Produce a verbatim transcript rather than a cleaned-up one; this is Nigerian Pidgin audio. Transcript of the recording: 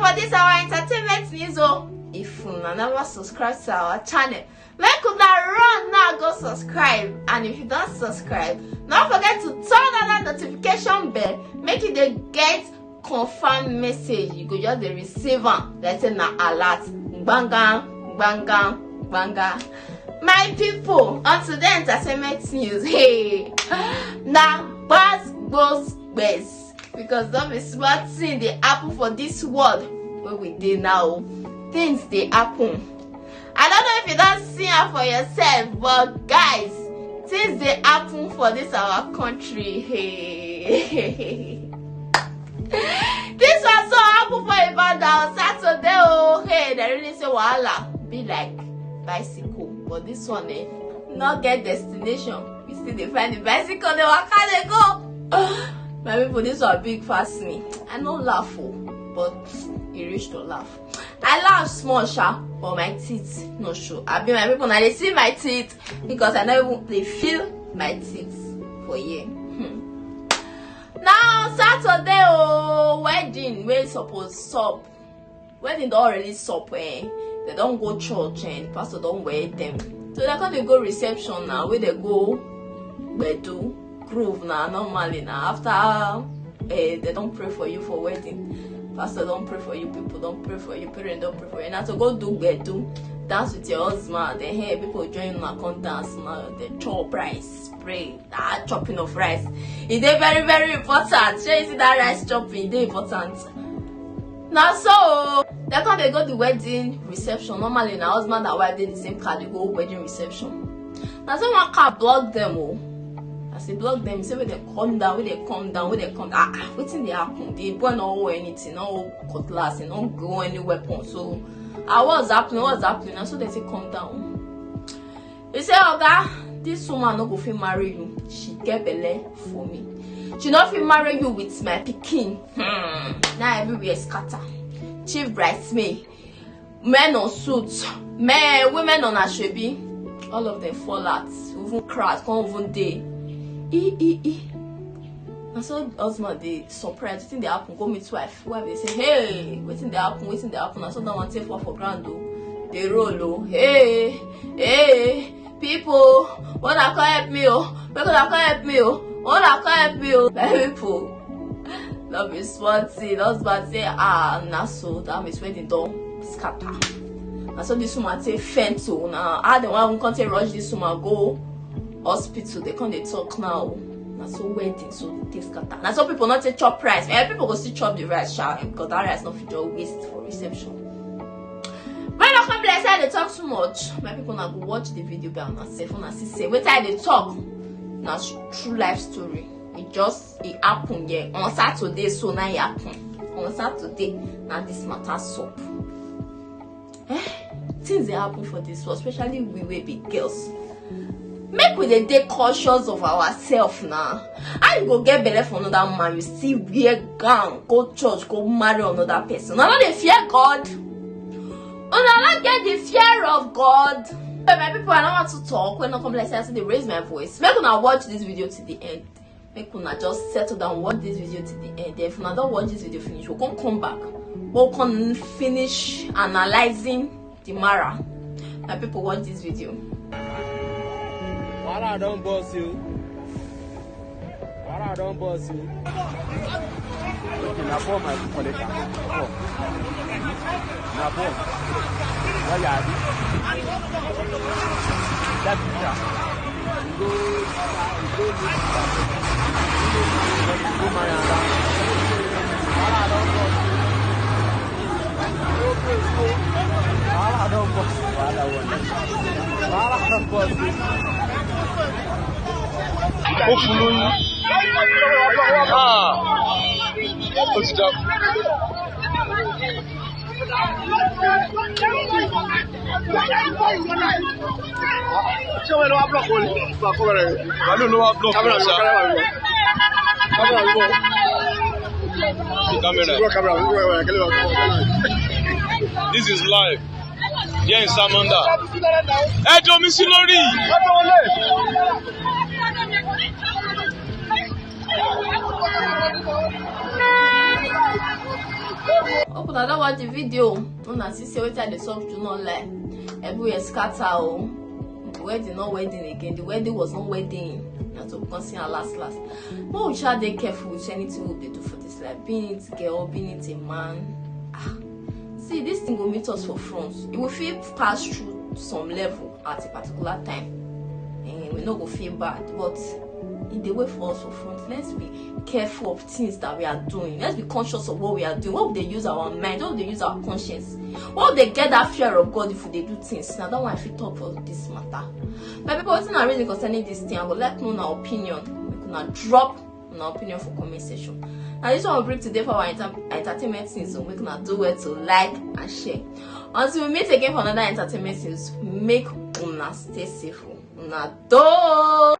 For this our entertainment news o, if una never subscribe to our channel, make una run now go subscribe, and if you don subscribe, no forget to turn on that notification bell, make you dey get confirm message. You go just dey receive am like say na alert. Gbanga, gbanga, gbanga. My people, on to the entertainment news. Hey, na gbas gbos gbes, because no be small thing dey happen for this world wey we dey now. Things dey happen. I don't know if you don see am for yourself, but guys, things dey happen for this our country. Hey. This one so happen for Ibadan on Saturday. Oh, hey, they really say wahala be like bicycle, but this one, eh, no get destination. We still dey find the bicycle, dey waka dey go. My people, this one big pass me. I no laugh o, but e reach to laugh. I laugh small sha, but my teeth no show. Abi, my people, na dey see my teeth, because I no even dey feel my teeth for here. Hmm. Now Saturday o, wedding wey suppose sup, wedding don already sup, eh? Dem don go church, eh? The pastor don wed dem. So dem come dey go reception now, wey dem go gbedu, groove na normally na after, eh, dem don pray for you for wedding. Pastor don pray for you, people don pray for you, parents don pray for you. Na to go do gbedu, dance with your husband. Eh, hey, people join una come dance now. Dey chop rice, pray. That chopping of rice, e dey very, very important. Shey you see that rice chopping, e dey important. Na so dem come dey go the wedding reception. Normally na husband and wife dey the same car dey go wedding reception. Na so one car block dem o. As e block dem, e say make dem come down, make dem come down, make dem come down. Ah, ah, wetin dey happen? The boy no hold anything, no hold cutlass, e no hold any weapon. So, ah, what's happening? What's happening? Na so dem say come down. E say, "Oga, this woman no go fit marry you. She get belle for me. She no fit marry you with my pikin." Hmm. Now everywhere scatter. Chief bridesmaid, men on suit, men, women on asoebi. All of them fall out. Even crowd come even dey. E, e, e. Na so husband dey surprise. Wetin dey happen? Go meet wife. Wife dey say, "Hey, wetin dey happen? Wetin dey happen?" Na so that one take fall for ground o. Dey roll o. "Hey, hey, people, una come help me o. Make una come help me o. Una come help me o." My people, no be small thing. Husband say, "Ah, na so, that means wedding don scatter." Na so this woman take faint o. Na how dem wan come take rush this woman go hospital, dem come dey talk now. Na so wedding so take scatter. Na so people no take chop rice. Eh, people go still chop the rice sha, eh, because that rice no fit just waste for reception. But no come be like say I dey talk too much. My people, una go watch the video by una sef, una see say wetin I dey talk na s-, true life story. E just, e happen here on Saturday, so na e happen on Saturday. Na this matter sup. Eh? Things dey happen for this world, especially we wey be girls. Make we dey dey conscious of ourselves na. How you go get belle for another man, you still wear gown, go church, go marry another person? Una no dey fear God? Una no get the fear of God? But my people, I no want to talk. When no come like say I still dey raise my voice. Make una watch this video till the end. Make una just settle down, watch this video till the end. Then if una don watch this video finish, we come come back. We come finish analyzing the matter. My people, watch this video. Wahala don burst you. Wahala don burst you. Okay, na bomb I go collect am. Bomb. Na bomb. Why you happy? That picture. You go, you go meet that person. You go marry another. Wahala don burst. Wahala don burst. Wahala don burst. Wahala don burst. Ó fún lóyún. Ah! Ó ti dá. Ṣé wọ́n lọ wá block wọn ni? Block wọn rẹ̀. Màálù ló wá block wọn ṣá. Camera. This is live. Here in Samanda. Ẹ jọ mi sí lórí. Open I don watch the video. Una see say wetin I dey talk to no lie. Everywhere scatter o. The wedding, not wedding again. The wedding was not wedding. Na so we come see am last last. Make we sha dey careful with anything we dey do for this life. Being it girl, being it a man. Ah. See, this thing go meet us for front. It will fit pass through some level at a particular time. Eh, we no go feel bad, but e dey wait for us for front. Let's be careful of things that we are doing. Let's be conscious of what we are doing. What we dey use our mind, what we dey use our conscience, what we dey get that fear of God if we dey do things. Na that one I fit talk for this matter. My people, wetin I really concerning this thing, I go like know una opinion. Make una drop una opinion for comment section. Na this one we bring today for our enter- entertainment things. So make una do well to like and share. Until we meet again for another entertainment things, make una stay safe o. Una do.